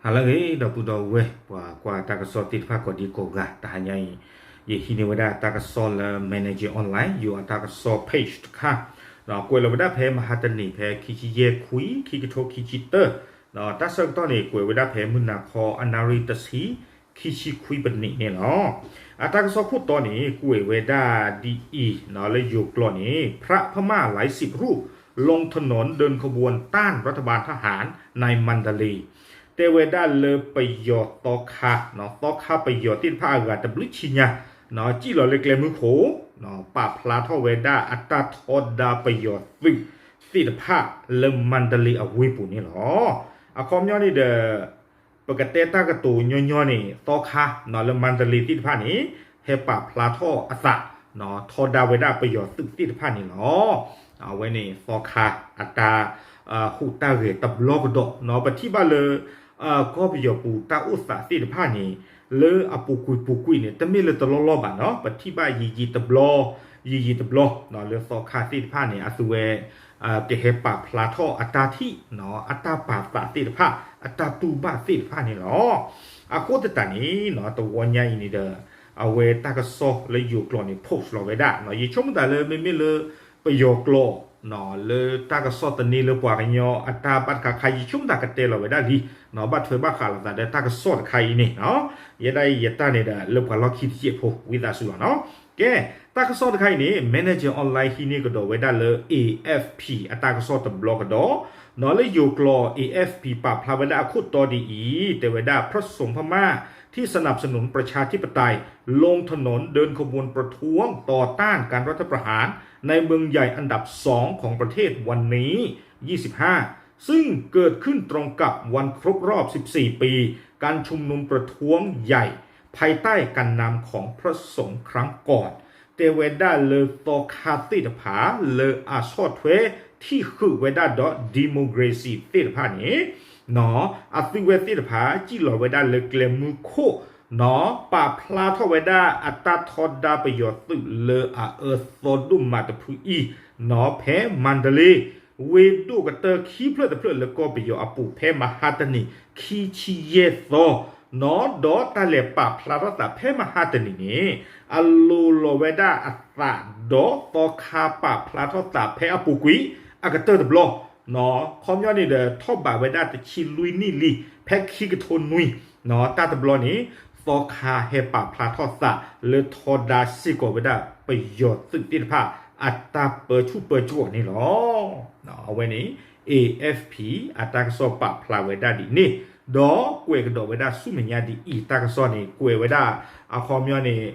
ဟါလၢအဂ့ၤ ဒီပုၢ်ဒီဝဲၢ် ပှၤကွၢ်တၢ်ကစီၣ်သ့ၣ်တဖၣ်ကိးဒံကိးဂၤ တဟါညါအံၤ ယဟံးန့ၢ်ဝဲဒၣ်တၢ်ကစီၣ်လၢ Manager Online ယိၤအတၢ်ကစီၣ် page တခါ ဒီးကွဲးလီၤဝဲဒၣ်ဖဲမဟါတနံၤ ဖဲခံဆံယဲၢ်ခွံ ခံကထိခံဆံတၢ ဒီးတၢ်ဆၢကတီၢ်န့ၣ် ကွဲးဝဲဒၣ်ဖဲမုၢ်နၤခီအနၣ်ရံၣ်တဆံ ခံဆံခွံပနံးန့ၣ်လီၤ. အတၢ်ကစီၣ်ခိၣ်တီန့ၣ် ကွဲးဝဲဒၣ်ဒ်အံၤ လၢယိၤကျိာ်န့ၣ် พระพม่าหลายสิบรูปลงถนนเดินขบวนต้านรัฐบาลทหารในมันดาเลย์ တဲဝဲဒၣ်လၢပယီၤသီခါ သီခါပယီၤသ့ၣ်တဖၣ်အဂၤတဘျုးဆံညါ စံၣ်လီၤလၢကျဲမုၢ်ခိၣ် ပာ်ဖျါထီၣ်ဝဲဒၣ်အတၢ်ထီဒါပယီၤသုးသ့ၣ်တဖၣ်လၢမန္တလေးအဝ့ၢ်ပူၤန့ၣ်လီၤ. အခီပညီန့ၣ်ဒီး ပကတဲတၢ်ကတိၤညီညီန့ၣ် သီခါ လၢမန္တလေးသ့ၣ်တဖၣ်န့ၣ် ဟဲပာ်ဖျါထီၣ်အသး ထီဒါဝဲဒၣ်ပယီၤသုးသ့ၣ်တဖၣ်န့ၣ်လီၤ. အဝဲန့ၣ်သီခါအတၢ်ဟူးတၢ်ဂဲၤတဘျီကဒီး ပထံၣ်ဘၣ်လၢ ကီၢ်ပယီၤပူၤတၢ်အိၣ်သးသ့ၣ်တဖၣ်န့ၣ် လၢအပူၤကွံာ်ပူၤကွံာ်န့ၣ် တမ့ၢ်လၢတလီၢ်လီၢ်ဘၣ်နီၤ ပထံၣ်ဘၣ်ယံာ်ယံာ်တဘျီ ယံာ်ယံာ်တဘျီ လၢသီခါသ့ၣ်တဖၣ်န့ၣ် အသုဝဲ ကဟဲပာ်ဖျါထီၣ်အတၢ်ထံၣ် အတၢ်ပာ်သးသ့ၣ်တဖၣ် အတၢ်တူၢ်ဘၣ်သ့ၣ်တဖၣ်န့ၣ်လီၤ. အဃိသတးန့ၣ် တဝီညါအံၤန့ၣ်ဒီး အဝဲတၢ်ကစီၣ်လၢယိၤကျိာ်န့ၣ် post လီၤဝဲဒၣ် ယဆိကမိၣ်သးလၢမ့မ့ၢ်လၢ ပယီၤကျိာ် လၢတၢ်ကစီၣ်သန့လၢပှၤကညီအတၢ်ဘၣ်တခါခါ ယဆိကမိၣ်သးကတဲလီၤဝဲဒၣ်လံ ဘၣ်ထွဲဘၣ်ဃးလိာ်သးဒီးတၢ်ကစီၣ်တခါအံၤန့ၣ် ယဲဒၣ်အံၤယတၢ်န့ၣ်ဒီး လၢပှၤလီၢ်ခံတစဲးဖိ ဝံသးစူၤလီၤနီၤ. ကဲ တၢ်ကစီၣ်တခါအံၤန့ၣ် Manager Online ဟံးန့ၢ်ကဒီးဝဲဒၣ်လၢ AFP အတၢ်ကစီၣ်တဘျီကဒီး လၢယိၤကျိာ် AFP ပာ်ဖျါဝဲဒၣ်အခိၣ်တီဒ်အံၤ တဲဝဲဒၣ် พระสงฆ์พม่าที่สนับสนุนประชาธิปไตย ลงถนนเดินขบวนประท้วงต่อต้านการรัฐประหารในเมืองใหญ่อันดับสองของประเทศวันนี้ ยี่สิบห้า ซึ่งเกิดขึ้นตรงกับวันครบรอบ สิบสี่ ปี การชุมนุมประท้วงใหญ่ ภายใต้การนำของพระสงฆ์ครั้งก่อน တဲဝဲဒၣ်လၢသီခါသ့ၣ်တဖၣ် လၢအဆီၣ်ထွဲထံၣ်ဃုာ်ဝဲဒၣ်ဒီး democracy သ့ၣ်တဖၣ်န့ၣ် အသုဝဲသ့ၣ်တဖၣ် စံၣ်လီၤဝဲဒၣ်လၢကျဲမုၢ်ခိၣ် ပာ်ဖျါထီၣ်ဝဲဒၣ်အတၢ်ထီဒါပယီၤသုးလၢအအၢသီဒိၣ်မးတဖုအံၤ ဖဲမန္တလေး ဝ့ၢ်ဒိၣ်ကတၢၢ်ခံဖျၢၣ်တဖျၢၣ်လၢကီၢ်ပယီၤအပူၤ ဖဲမဟါတနံၤ ခံဆံယဲၢ်သီ ဒီးတၢ်လဲၤပာ်ဖျါထီၣ်သးဖဲမဟါတနံၤန့ၣ် အလိၤလီၤဝဲဒၣ်အသးဒီးသီခါပာ်ဖျါထီၣ်သးဖဲအပူၤကွံာ် အကတၢၢ်တဘျီ ခီပညီန့ၣ်ဒီး ထီၣ်ဘးဝဲဒၣ်တဆံလွံၢ်နံၣ်လံ ဖဲခံကထိနွံ တၢ်တဘျီန့ၣ် သီခါဟဲပာ်ဖျါထီၣ်သးလၢထီဒါစ့ၢ်ကီးဝဲဒၣ်ပယီၤသုးသ့ၣ်တဖၣ် အတၢ်ပၢဆူၣ်ပၢစိးန့ၣ်လီၤ. အဝဲန့ၣ် AFP အတၢ်ကစီၣ်ပာ်ဖျါဝဲဒၣ်ဒ်န့ၣ် ဒီးကွဲးကဒီးဝဲဒၣ်ဆူမဲာ်ညါဒ်အံၤ တၢ်ကစီၣ်န့ၣ် ကွဲးဝဲဒၣ် အခီပညီန့ၣ်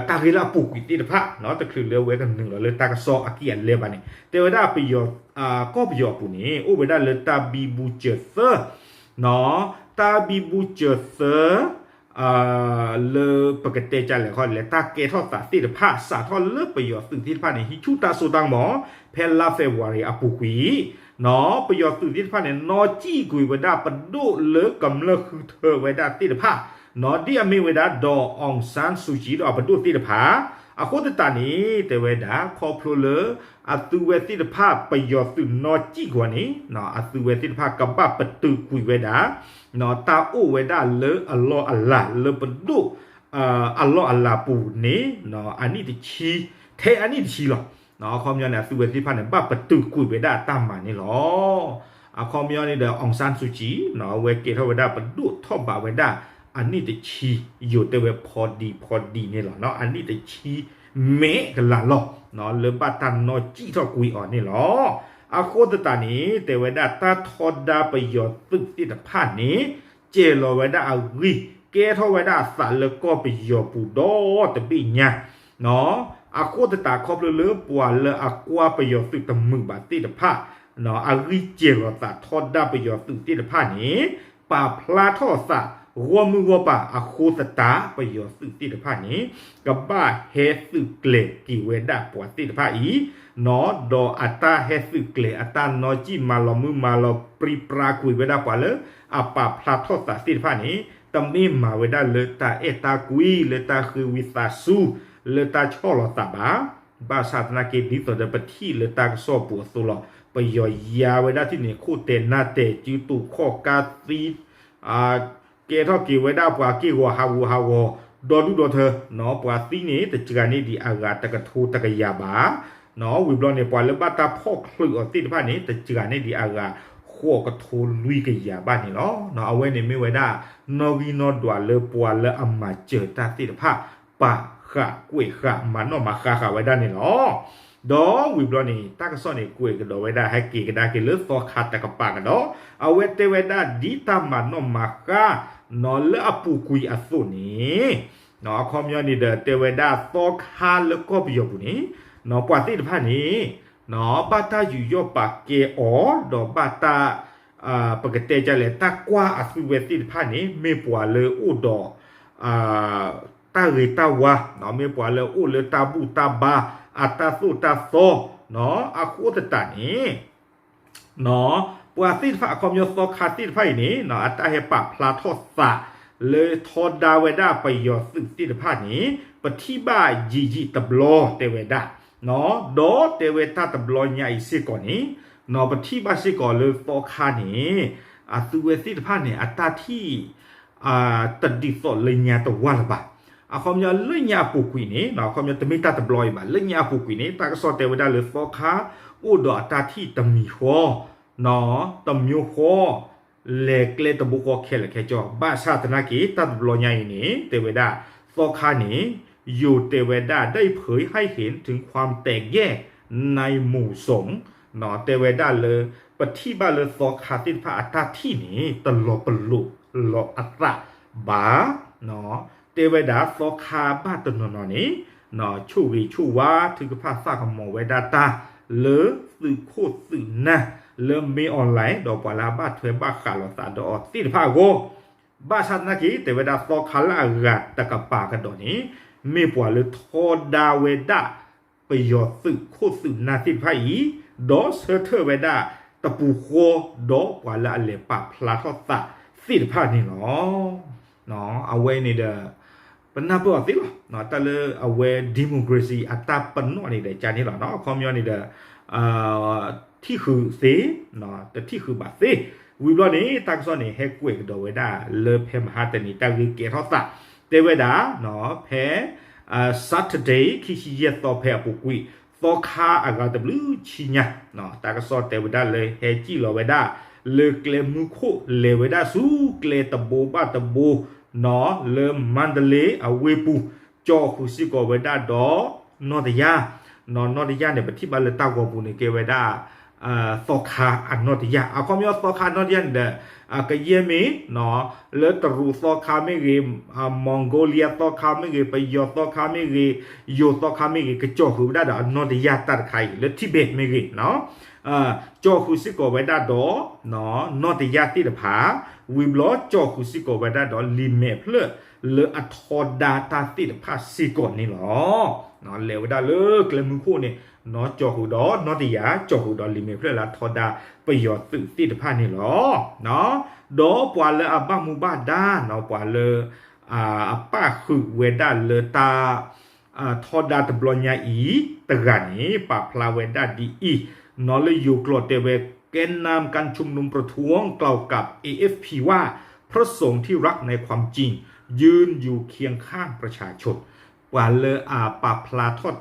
တၢ်ဂ့ၢ်လၢအပူၤကွံာ်သ့ၣ်တဖၣ် တချုးလၢအဝဲကနုာ်လီၤလၢတၢ်ကစီၣ်အကံၢ်အလဲဘၣ်န့ၣ် တဲဝဲဒၣ်ပယီၤ ကီၢ်ပယီၤအပူၤန့ၣ် အိၣ်ဝဲဒၣ်လၢတၢ်ဘံဘူစၢၤသၢ တၢ်ဘံဘူစၢၤသၢ လၢပကတဲကလဲာ်ခီလဲၣ် တၢ်ကဲထီၣ်သးသ့ၣ်တဖၣ် စးထီၣ်လၢပယီၤသုးသ့ၣ်တဖၣ်န့ၣ် ဟံးဆူၣ်တၢ်စိတၢ်ကမီၤ ဖဲလါ February အပူၤကွံာ် ပယီၤသုးသ့ၣ်တဖၣ်န့ၣ် နီၢ်ကံၣ်ကွံာ်ဝဲဒၣ်ပဒိၣ်လၢ ကမျၢၢ်ဃုထၢဝဲဒၣ်သ့ၣ်တဖၣ် ဒ်အမ့ၢ်ဝဲဒၣ် ဒီး အောင်ဆန်းစုကြည် ဒီးအပဒိၣ်သ့ၣ်တဖၣ် အဃိသတးန့ၣ် တဲဝဲဒၣ် ခီဖျိလၢ အသုဝဲသ့ၣ်တဖၣ် ပယီၤသုးနီၢ်ကံၣ်ကွံာ်န့ၣ် အသုဝဲသ့ၣ်တဖၣ် ကဘၣ်ပတုာ်ကွံာ်ဝဲဒၣ် တၢ်အိၣ်ဝဲဒၣ်လၢအလီၢ်အလၤလၢပဒိၣ် အလီၢ်အလၤပူၤန့ၣ် အနံၣ်တဆံ ထဲအနံၣ်တဆံလီၤ. အခီပညီန့ၣ် အသုဝဲသ့ၣ်တဖၣ်န့ၣ် ဘၣ်ပတုာ်ကွံာ်ဝဲဒၣ်အတၢ်မၤန့ၣ်လီၤ. အခီပညီန့ၣ်ဒီး အောင်ဆန်းစုကြည် အဝဲကဲထီၣ်ဝဲဒၣ်ပဒိၣ်ထီၣ်ဘးဝဲဒၣ် အနံၣ်တဆံ ယိၤတဲဝဲဖီဒံဖီဒံန့ၣ်လီၤ. အနံၣ်တဆံ မ့ၢ်ကလၤလီၤ လၢဘၣ်တၢ်နီၢ်ကံၣ်ထီၣ်ကွံာ်အီၤန့ၣ်လီၤ. အဃိသတးန့ၣ် တဲဝဲဒၣ်တၢ်ထီဒါပယီၤသုးသ့ၣ်တဖၣ်န့ၣ် စဲၤလီၤဝဲဒၣ်အဂံၢ် ကဲထီၣ်ဝဲဒၣ်အသးလၢကီၢ်ပယီၤပူၤဒီတဘ့ၣ်ညါ အဃိသတးခီဖျိလၢပှၤလၢအကွၢ်ပယီၤသုးတမုာ်ဘၣ်သ့ၣ်တဖၣ် အဂံၢ်စဲၤလီၤသးထီဒါပယီၤသုးသ့ၣ်တဖၣ်န့ၣ် ပာ်ဖျါထီၣ်သး ဂီၢ်မုၢ်ဂီၢ်ပၤအဃိသတး ပယီၤသုးသ့ၣ်တဖၣ်န့ၣ် ကဘၣ်ဟဲသုးကျဲၤက့ၤဝဲဒၣ်ပှၤသ့ၣ်တဖၣ်အံၤ ဒီးအတၢ်ဟဲသုးကျဲၤ အတၢ်နီၢ်ကံၣ်မၤလီၤမုၢ်မၤလီၤပြံပြါကွံာ်ဝဲဒၣ်ပှၤလၢ အပာ်ဖျါထီၣ်သးသ့ၣ်တဖၣ်န့ၣ် တမ့ၢ်မၤဝဲဒၣ်လၢတၢ်အဲၣ်တၢ်ကွံ လၢတၢ်ဃ့ဝံသးစူၤ လၢတၢ်ဆီၣ်လီၤသးဘၣ်. ဘၣ်ဆၣ်သနာ်က့ ဒ်သိးဒီးပထံၣ်လၢတၢ်ကစီၣ်ပူၤအသိးလီၤ. ပယီၤယါဝဲဒၣ်ထံၣ်န့ၣ် ခိၣ်တဲာ်နၢ်တဲာ် စုတူာ်ခီၣ်ကါသံ ကဲထီၣ်က့ၤဝဲဒၣ်ပှၤက့ၢ်ဂီၤဟးဂူာ်ဟးဂီၤ ဒီဒူၣ်ဒီထၢ, ပှၤသံန့ၣ် တစှၤန့ၢ်ဒံးအဂၤတကထိတကယၤဘၣ်. ဝံၤဘျီန့ၣ် ပှၤလၢဘၣ်တၢ်ဖီၣ်ချုးအီၤသ့ၣ်တဖၣ်န့ၣ် တစှၤန့ၢ်ဒံးအဂၤဃိးကထိလွံၢ်ကယၤဘၣ်န့ၣ်လီၤ. အဝဲန့ၣ်မ့ၢ်ဝဲဒၣ် နီၣ်ဂံၢ်နီၣ်ဒွးလၢပှၤလၢအမၤစၢၤတၢ်သ့ၣ်တဖၣ် ပာ်ဃာ်ကွဲးဃာ်မၤနီၣ်မၤဃါဃာ်ဝဲဒၣ်န့ၣ်လီၤ. ဒီးဝံၤဘျီန့ၣ် တၢ်ကစီၣ်န့ၣ် ကွဲးကဒီးဝဲဒၣ် ဟဲက့ၤကဒါက့ၤလၢသီခါတကပၤကဒီး အဝဲတဲဝဲဒၣ် ဒ်တၢ်မၤနီၣ်မၤဃါ နီၢ်လၢအပူၤကွံာ်အသိးန့ၣ်, အခီပညီန့ၣ်ဒီး တဲဝဲဒၣ်သီခါလၢကီၢ်ပယီၤပူၤန့ၣ် ပှၤသ့ၣ်တဖၣ်န့ၣ် ဘၣ်တၢ်ယူးယီၣ်ပာ်ကဲအီၤ ဒီးဘၣ်တၢ် ပကတဲဒ်လဲၣ် တၢ်ကွၢ်အသုဝဲသ့ၣ်တဖၣ်န့ၣ် မ့ၢ်ပှၤလၢအိၣ်ဒီး တၢ်ဂ့ၤတၢ်ဝါ, မ့ၢ်ပှၤလၢအိၣ်လၢတၢ်ဘူၣ်တၢ်ဘါ အတၢ်သိၣ်တၢ်သီ, အဃိသတးန့ၣ် ပှၤသ့ၣ်တဖၣ် အခီပညီသီခါသ့ၣ်တဖၣ်အံၤန့ၣ် အတၢ်ဟဲပာ်ဖျါထီၣ်သး လၢထီဒါဝဲဒၣ်ပယီၤသုးသ့ၣ်တဖၣ်န့ၣ် ပထံၣ်ဘၣ်ယံာ်ယံာ်တဘျီတဲဝဲဒၣ်, ဒီးတဲဝဲတၢ်တဘျီညါအံၤစ့ၢ်ကီးန့ၣ် ပထံၣ်ဘၣ်စ့ၢ်ကီးလၢသီခါန့ၣ် အသုဝဲသ့ၣ်တဖၣ်န့ၣ် အတၢ်ထံၣ် တဒ်သိးလၢညါတဝၢ်လၢၤဘၣ်. အခီပညီလၢညါအပူၤကွံာ်န့ၣ် အခီပညီတမ့ၢ်တၢ်တဘျီအံၤဘၣ် လၢညါအပူၤကွံာ်န့ၣ် တၢ်ကစီၣ်တဲဝဲဒၣ်လၢသီခါ အိၣ်ဒီးအတၢ်ထံၣ်တမံၤဃီ တမျိုးဃီ လဲၤကျဲတဘိဃီခဲလၢာ်ခဲဆ့ ဘၣ်ဆၣ်သနာ်က့ တၢ်တဘျီညါအံၤန့ၣ် တဲဝဲဒၣ် သီခါန့ၣ် ယိၤတဲဝဲဒၣ် ได้เผยให้เห็นถึงความแตกแยกในหมู่สงฆ์ တဲဝဲဒၣ်လၢ ပထံၣ်ဘၣ်လၢသီခါသ့ၣ်တဖၣ်အတၢ်ထံၣ်န့ၣ် တလီၤပလိာ်လီၤအသးဘၣ် တဲဝဲဒၣ်သီခါဘၣ်တနီၤနီၤန့ၣ် ဆိၣ်ဂ့ၤဆိၣ်ဝါထုကဖၣ်သးကမီၤဝဲဒၣ်တၢ် လၢသုးခိၣ်သုးနၢ် လၢမ့ၢ် online ဒီးပှၤလၢအဘၣ်ထွဲဘၣ်ဃးလိာ်သးဒီးအီၤသ့ၣ်တဖၣ်အဂီၢ် ဘၣ်ဆၣ်သနာ်က့ တဲဝဲဒၣ်သီခါလၢအဂၤတကပၤကဒီးန့ၣ် မ့ၢ်ပှၤလၢထီဒါဝဲဒၣ် ပယီၤသုးခိၣ်သုးနၢ်သ့ၣ်တဖၣ်အံၤ ဒီးဆၢထၢၣ်ဝဲဒၣ်တပူၤဃီ ဒီးပှၤလၢအလဲၤပာ်ဖျါထီၣ်သးသ့ၣ်တဖၣ်န့ၣ်လီၤ. အဝဲန့ၣ်ဒီး ပနၢ်ပၢၢ်အီၤသ့လီၤ. တၢ်လၢအဝဲ democracy အတၢ်ပနီၣ်န့ၣ်ဒီး ကန့ၣ်လီၤ. အခီပညီန့ၣ်ဒီး ထံၣ်ဃုာ်သ့, တထံၣ်ဃုာ်ဘၣ်သ့. ဝံၤဘျီန့ၣ် တၢ်ကစီၣ်န့ၣ် ဟဲကွဲးကဒီးဝဲဒၣ်လၢဖဲမဟါတနံၤ တၢ်ဂ့ၢ်ကဲထီၣ်သး တဲဝဲဒၣ် ဖဲ Saturday ခံဆံယဲၢ်သီဖဲအပူၤကွံာ် သီခါအဂၤတဘျုးဆံညါ တၢ်ကစီၣ်တဲဝဲဒၣ်လၢဟဲစံၣ်လီၤဝဲဒၣ် လၢကျဲမုၢ်ခိၣ်လဲၤဝဲဒၣ်ဆူကျဲတဘိဘၣ်တဘိ လၢမါဒလ့အဝ့ၢ်ပူၤ ကၠီၣ်ဃုာ်စ့ၢ်ကီးဝဲဒၣ်ဒီး နီၢ်တယၢ်, နီၢ်တယၢ်န့ၣ် ပထံၣ်ဘၣ်လၢတၢ်ဂီၤပူၤန့ၣ် ကဲဝဲဒၣ် သီခါအနီၢ်တယၢ်. အခီပညီသီခါအနီၢ်တယၢ်န့ၣ်ဒီး ကယဲၢ်မ့ၢ် လၢတရူးသီခါမ့ၢ်ဂ့ၤ, Mongolia သီခါမ့ၢ်ဂ့ၤ, ပယီၤသီခါမ့ၢ်ဂ့ၤ, ယိၤသီခါမ့ၢ်ဂ့ၤ, ကကၠီၣ်ဃုာ်ဝဲဒၣ်ဒီးအနီၢ်တယၢ်တၢ်တခါအံၤ လၢ Tibet မ့ၢ်ဂ့ၤ, ကၠီၣ်ဃုာ်စ့ၢ်ကီးဝဲဒၣ်ဒီး နီၢ်တယၢ်သ့ၣ်တဖၣ်, ဝံၤဘျီကၠီၣ်ဃုာ်စ့ၢ်ကီးဝဲဒၣ်ဒီးလံာ်မဲာ်ဖျၢၣ် လၢအထီဒါတၢ်သ့ၣ်တဖၣ်စ့ၢ်ကီးန့ၣ်လီၤ. လဲၤဝဲဒၣ်လၢကျဲမုၢ်ခိၣ်န့ၣ် နီၢ်ကၠီၣ်ဃုာ်ဒီးနီၢ်တယၢ် ကၠီၣ်ဃုာ်ဒီးလံာ်မဲာ်ဖျၢၣ်လၢအထီဒါပယီၤသုးသ့ၣ်တဖၣ်န့ၣ်လီၤ. ဒီးပှၤလၢအဘၣ်မူဘၣ်ဒါ ပှၤလၢ အပၣ်ဃုာ်ဝဲဒၣ်လၢတၢ် ထီဒါတဘျီညါအံၤ တဂၤန့ၣ် ပာ်ဖျါဝဲဒၣ်ဒ်အံၤ, နီၢ်လၢယိၤကျိာ်တဲဝဲ แกนนำการชุมนุมประท้วงกล่าวกับ เอเอฟพี ว่า พระสงฆ์ที่รักในความจริง ยืนอยู่เคียงข้างประชาชน ပှၤလၢအပာ်ဖျါထီၣ်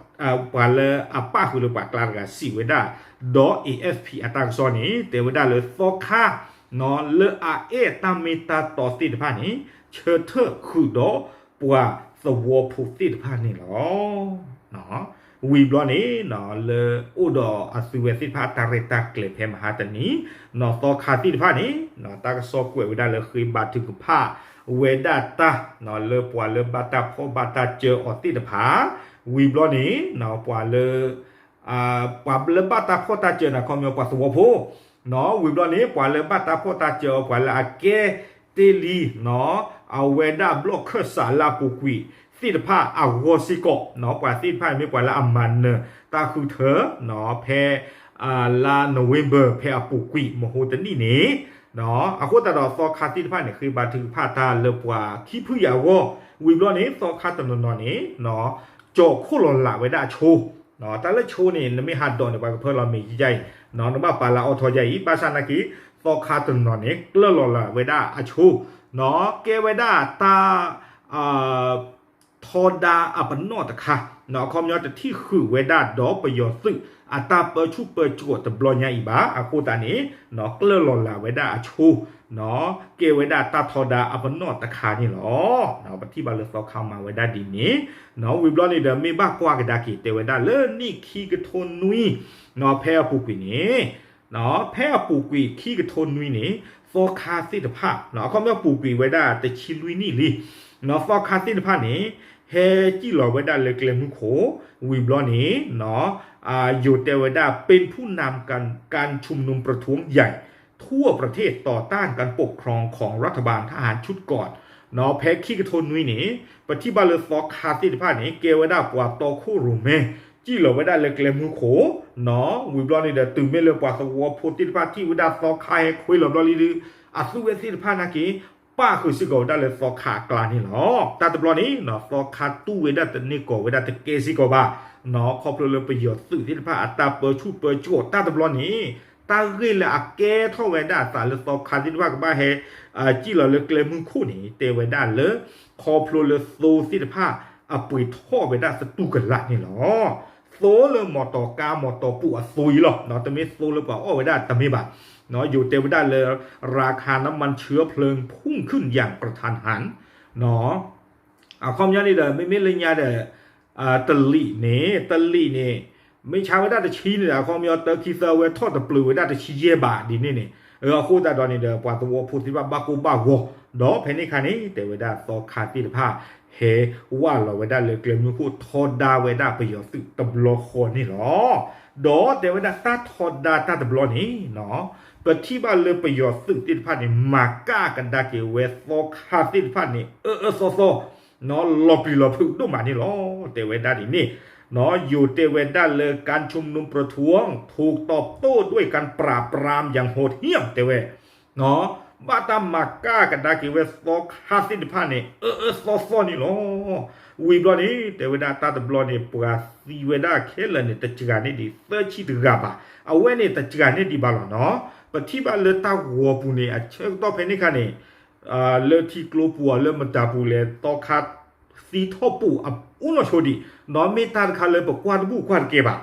ပှၤလၢအပၣ်ဃုာ်လၢပှၤကျါတဂၤစံးဝဲဒၣ်, ဒီး เอเอฟพี အတၢ်ကစီၣ်န့ၣ် တဲဝဲဒၣ်လၢသီခါ လၢအအဲၣ်တၢ်မ့ၢ်တၢ်တီသ့ၣ်တဖၣ်န့ၣ် ဆၢထၢၣ်ဃုာ်ဒီးပှၤသဝီဖိသ့ၣ်တဖၣ်န့ၣ်လီၤ. ဝံၤဘျီန့ၣ် လၢအိၣ်ဒီးအသုဝဲသ့ၣ်တဖၣ်တၢ်ရဲၣ်တၢ်ကျဲၤဖဲမဟါတနံၤ နီၢ်သီခါသ့ၣ်တဖၣ်န့ၣ် တၢ်ကစီၣ်ကွဲးဝဲဒၣ်လၢဃ့ဘါထုကဖၣ်ဝဲဒၣ်တၢ် လၢပှၤလၢဘၣ်တၢ်ဖှီၣ်ဘၣ်တၢ်စၢၤအီၤသ့ၣ်တဖၣ်, ဝံၤဘျီန့ၣ် ပှၤလၢ ပှၤလၢဘၣ်တၢ်ဖှီၣ်တၢ်စၢၤန့ၣ် အခီပညီပှၤသဝီဖိ, ဝံၤဘျီန့ၣ် ပှၤလၢဘၣ်တၢ်ဖှီၣ်တၢ်စၢၤအီၤ ပှၤလၢအကဲတ့ၢ်လံ အဝဲဒၣ်ဘျီၣ်ခၢၣ်စးလၢအပူၤကွံာ်သ့ၣ်တဖၣ်အဂီၢ်စ့ၢ်ကီး, ပှၤသ့ၣ်တဖၣ်မ့ၢ်ပှၤလၢအမၤနၢၤတၢ်ဃုထၢ ဖဲ လါ November ဖဲအပူၤကွံာ်မဟါတနံၤန့ၣ်, အဃိသတးဒီးသီခါသ့ၣ်တဖၣ်န့ၣ် ဃ့ဘါထုကဖၣ်တၢ်လၢပှၤခံဖုယၤအဂီၢ်, ဝံၤဘျီန့ၣ် သီခါတနီၤနီၤန့ၣ် ကၠီၣ်ခိၣ်လီၤလးဝဲဒၣ်အဆိ, တၢ်လၢဆိန့ၣ် နမ့ၢ်ဟးဒိးန့ၣ် ပှၤကဖၢလီၤမ့ၢ်ယါအံၤ, နဘၣ်ပာ်လၢအီၣ်ထီယါအံၤ, ဘၣ်ဆၣ်နာ်က့ သီခါတနီၤန့ၣ် ကျၢၢ်လီၤလၢ်ဝဲဒၣ်အဆိ, ကဲဝဲဒၣ်တၢ် ထီဒါအပနီၣ်တခါ, အခီပညီတထံၣ်ဃုာ်ဝဲဒၣ်ဒီးပယီၤသုးအတၢ်ပၢဆူၣ်ပၢစိးတဘျီညါအံၤဘၣ်. အဃိသတးန့ၣ် ကျၢၢ်လီၤလၢ်ဝဲဒၣ်အဆိ, ကဲဝဲဒၣ်တၢ်ထီဒါအပနီၣ်တခါန့ၣ်လီၤ. ပထံၣ်ဘၣ်လၢသီခါမၤဝဲဒၣ်ဒ်န့ၣ်, ဝံၤဘျီန့ၣ်ဒီး မ့ၢ်ဘၣ်ကွၢ်ကဒါက့ၤ တဲဝဲဒၣ်လၢနံၣ်ခံကထိနွံ ဖဲအပူၤကွံာ်န့ၣ် ဖဲအပူၤကွံာ်ခံကထိနွံန့ၣ် သီခါသ့ၣ်တဖၣ် အခီပညီပူၤကွံာ်ဝဲဒၣ်တဆံလွံၢ်နံၣ်လံ, သီခါသ့ၣ်တဖၣ်န့ၣ် ဟဲစံၣ်လီၤဝဲဒၣ်လၢကျဲမုၢ်ခိၣ်, ဝံၤဘျီန့ၣ် ယိၤတဲဝဲဒၣ် เป็นผู้นำการชุมนุมประท้วงใหญ่ทั่วประเทศต่อต้านการปกครองของรัฐบาลทหารชุดก่อน ဖဲခံကထိနွံန့ၣ် ပထံၣ်ဘၣ်လၢသီခါသ့ၣ်တဖၣ်န့ၣ် ကဲဝဲဒၣ်ပှၤတီခိၣ်ရိၣ်မဲ စံၣ်လီၤဝဲဒၣ်လၢကျဲမုၢ်ခိၣ်, ဝံၤဘျီန့ၣ်ဒီး တုၤမ့ၢ်လၢပှၤသဝီဖိသ့ၣ်တဖၣ်ထံၣ်ဝဲဒၣ်သီခါဟဲခွ့လီၤဘျီလံဒီး အသုဝဲသ့ၣ်တဖၣ်နာ်က့ ပၣ်ဃုာ်စ့ၢ်ကီးဝဲဒၣ်လၢသီခါအကျါန့ၣ်လီၤ. တၢ်တဘျီန့ၣ် သီခါတူၢ်ဝဲဒၣ်တန့ၢ်ကီးဝဲဒၣ်တကဲစ့ၢ်ကီးဘၣ်, ခီဖျိလၢပယီၤသုးသ့ၣ်တဖၣ်အတၢ်ပၢဆူၣ်ပၢစိးတၢ်တဘျီန့ၣ် တၢ်ဂ့ၢ်လၢအကဲထီၣ်ဝဲဒၣ်အသးလၢသီခါသ့ၣ်တဖၣ်ကဘၣ်ဟဲ စံၣ်လီၤလၢကျဲမုၢ်ခိၣ်န့ၣ် တဲဝဲဒၣ်လၢ ခီဖျိလၢသိသ့ၣ်တဖၣ် အပှ့ၤထီၣ်ဝဲဒၣ်သတူၢ်ကလာ်န့ၣ်လီၤ. သိလၢမီတီၤကါမီတီၤပူၤအသိအံၤလီၤ. တမ့ၢ်သိလၢပှၤအီၣ်ဝဲဒၣ်တမ့ၢ်ဘၣ်. ယိၤတဲဝဲဒၣ်လၢ ราคาน้ำมันเชื้อเพลิงพุ่งขึ้นอย่างกระทันหัน အခီပညီန့ၣ်ဒီး မ့မ့ၢ်လၢညါဒီး တလံာ်န့ၣ် တလံာ်န့ၣ် မ့ၢ်ဆါဝဲဒၣ်တဆံန့ၣ်ဒီး အခီပညီတၢခံသၢဝဲထီၣ်တပျုာ်ဝဲဒၣ်တဆံယဲၢ်ဘးဒ်န့ၣ်န့ၣ်, အဃိသတးဒီးန့ၣ်ဒီး ပှၤသဝီဖိသ့ၣ်တဖၣ်ဘၣ်ကိၢ်ဘၣ်ဂီၤ, ဒီးဖဲန့ၣ်ခါန့ၣ် တဲဝဲဒၣ်သီခါသ့ၣ်တဖၣ် ဟဲဝၢ်လီၤဝဲဒၣ်လၢကျဲမုၢ်ခိၣ်ထီဒါဝဲဒၣ်ပယီၤသုးတဘျီဃီန့ၣ်လီၤ. ဒီးတဲဝဲဒၣ်တၢ်ထီဒါတၢ်တဘျီန့ၣ် ပထံၣ်ဘၣ်လၢပယီၤသုးသ့ၣ်တဖၣ်န့ၣ် မၤကၣ်ကဒါက့ၤဝဲသီခါသ့ၣ်တဖၣ်န့ၣ် အၢအၢသီသီ လီၤပျံၤလီၤဖုးဒိၣ်မးန့ၣ်လီၤ. တဲဝဲဒၣ်ဒ်န့ၣ် ယိၤတဲဝဲဒၣ်လၢ การชุมนุมประท้วงถูกตอบโต้ด้วยการปราบปรามอย่างโหดเหี้ยม တဲဝဲ ဘၣ်တၢ်မၤကၣ်ကဒါက့ၤဝဲသီခါသ့ၣ်တဖၣ်န့ၣ် အၢအၢသီသီန့ၣ်လီၤ. ဝံၤဘျီန့ၣ် တဲဝဲဒၣ်တၢ်တဘျီန့ၣ် ပှၤသံဝဲဒၣ်ခဲလၢာ်န့ၣ် တစှၤန့ၢ်ဒံးသၢဆံတဂၤဘၣ်. အဝဲန့ၣ်တစှၤန့ၢ်ဒံးဘၣ်လီၤနီၤ. ပထံၣ်ဘၣ်လၢတၢ်ဂီၤပူၤန့ၣ် အဆၢကတီၢ်ဖဲန့ၣ်ခါန့ၣ် လၢထံကျိပူၤအီၤလၢမတၤပူၤလဲၣ် သီခါသံထီၣ်ပူၤအအိၣ်နီၢ်ဆိဒံး, ဒီးမ့ၢ်တၢ်တခါလၢပကွၢ်တဘူၣ်ကွၢ်တကဲဘၣ်.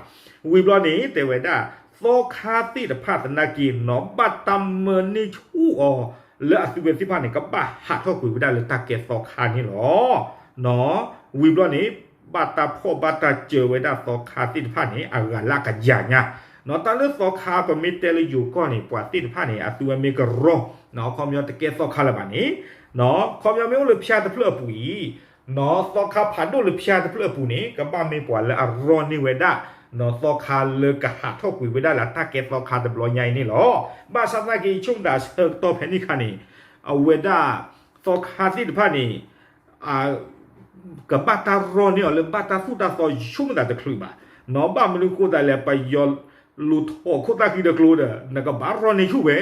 ဝံၤဘျီန့ၣ် တဲဝဲဒၣ် သီခါသ့ၣ်တဖၣ်သနာ်က့နီၤ ဘၣ်တၢ်မၢန့ၢ်ဆူၣ်အီၤ လၢအသုဝဲသ့ၣ်တဖၣ်န့ၣ် ကဘၣ်ဟးထီၣ်ကွံာ်ဝဲဒၣ်လၢတၢ်ကဲသီခါန့ၣ်လီၤ. ဝံၤဘျီန့ၣ် ဘၣ်တၢ်ဖီၣ်ဘၣ်တၢ်စၢၤဝဲဒၣ်သီခါသ့ၣ်တဖၣ်န့ၣ် အဂၤလၢအကယၤညါ, တၢ်လၢသီခါပမ့ၢ်တဲလၢယိၤကီၢ်န့ၣ် ပှၤသ့ၣ်တဖၣ်န့ၣ် အသုဝဲမ့ၢ်ကရီ အခီပညီတကဲသီခါလၢၤဘၣ်န့ၣ်, အခီပညီမ့ၢ်အိၣ်လၢဖၠါတဖျၢၣ်အပူၤအံၤ သီခါဖးဒိၣ်လၢဖၠါတဖျၢၣ်အပူၤန့ၣ် ကဘၣ်မ့ၢ်ပှၤလၢအရီန့ၢ်ဝဲဒၣ် သီခါလၢကဟးထီၣ်ကွံာ်ဝဲဒၣ်လၢတၢ်ကဲသီခါတဘျီညါအံၤန့ၣ်လီၤ. ဘၣ်ဆၣ်သနာ်က့ ဆိကမိၣ်ဒၣ်ဆၢကတီၢ်ဖဲန့ၣ်ခါန့ၣ် အဝဲဒၣ် သီခါသ့ၣ်တဖၣ်န့ၣ် ကဘၣ်တၢ်ရီန့ၢ်အီၤလၢဘၣ်တၢ်သူၣ်တၢ်သီဆိကမိၣ်သးတချုးဘၣ်, ဘၣ်မနုၤအဃိသတးလဲၣ် ပယီၤလူၤထီၣ်ခိၣ်သၣ်ဃံဒီးကျိဒီး နကဘၣ်ရီန့ၢ်ဆူၣ်ဝဲ,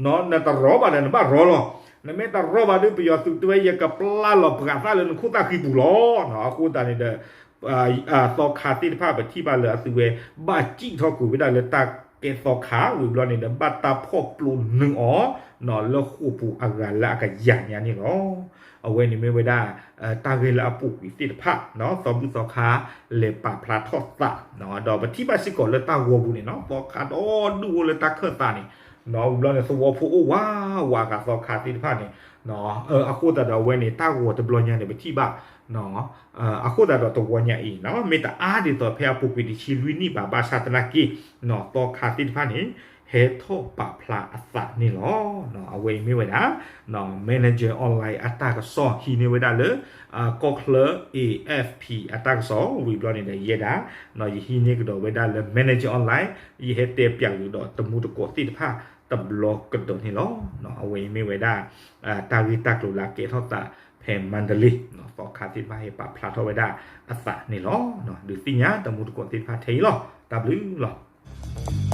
နတရီဘၣ်ဒီးနဘၣ်ရီလီၤ. နမ့ၢ်တရီဘၣ်ဒီး ပယီၤသုးတဲဝဲ ယကပျၢ်လီၤပှၤသၣ်လၢနခိၣ်သၣ်ဃံပူၤလီၤ. အဃိသတးန့ၣ်ဒီး သီခါသ့ၣ်တဖၣ်ပထံၣ်ဘၣ်လၢအသုဝဲ ဘၣ်စံၣ်ထီၣ်ကွံာ်ဝဲဒၣ်လၢတၢ်ကဲသီခါ ဝံၤဘျီန့ၣ်ဒီး ဘၣ်တၢ်ဖီၣ်ပျိနုာ်အီၤ လၢဃိာ်ပူၤအဂၤလၢအကယၤညါန့ၣ်လီၤ. အဝဲန့ၣ်မ့ၢ်ဝဲဒၣ် တၢ်ဂ့ၢ်လၢအပူၤကွံာ်သ့ၣ်တဖၣ် သီဘူၣ်သီခါ လဲၤပာ်ဖျါထီၣ်သး, ဒီးပထံၣ်ဘၣ်စ့ၢ်ကီးလၢတၢ်ဂီၤပူၤန့ၣ်နီၤ သီခါဒီဒူၣ်အိၣ်လၢတၢ်ခၢၣ်သးန့ၣ်, ဝံၤဘျီန့ၣ် သဝီဖိအိၣ်ဝးဝးဃာ်သီခါသ့ၣ်တဖၣ်န့ၣ်, အဃိသတးဒီးအဝဲန့ၣ် တၢ်ဂီၤတဘျီညါန့ၣ် ပထံၣ်ဘၣ် အဃိသတးဒီးတဝီညါအံၤနီၤ မ့ၢ်တအါဒ်သိးဖဲအပူၤကွံာ်တဆံလွံၢ်နံၣ်ဘၣ် ဘၣ်ဆၣ်သနာ်က့ သီခါသ့ၣ်တဖၣ်န့ၣ် ဟဲထီၣ်ပာ်ဖျါအသးန့ၣ်လီၤ. အဝဲအံၤမ့ၢ်ဝဲဒၣ် Manager Online အတၢ်ကစီၣ်ဟံးန့ၢ်ဝဲဒၣ်လၢ ကီၢ်ချၢ A F P အတၢ်ကစီၣ် ဝံၤဘျီန့ၣ်ဒီးယဲဒၣ် ယဟံးန့ၢ်ကဒီးဝဲဒၣ်လၢ Manager Online ယဟဲတဲပၠးကဒီးတမူတကိးသ့ၣ်တဖၣ်တဘျီကဒီးန့ၣ်လီၤ. အဝဲအံၤမ့ၢ်ဝဲဒၣ် တၢ်ဂ့ၢ်တၢ်ကျိၤလၢအကဲထီၣ်သးဖဲ Mandalay သီခါသ့ၣ်တဖၣ်ဟဲပာ်ဖျါထီၣ်ဝဲဒၣ်အသးန့ၣ်လီၤ. ဒုးသ့ၣ်ညါတမူတကိးသ့ၣ်တဖၣ်ထဲအံၤလီၤ. တၢ်ဘျုးလီၤ.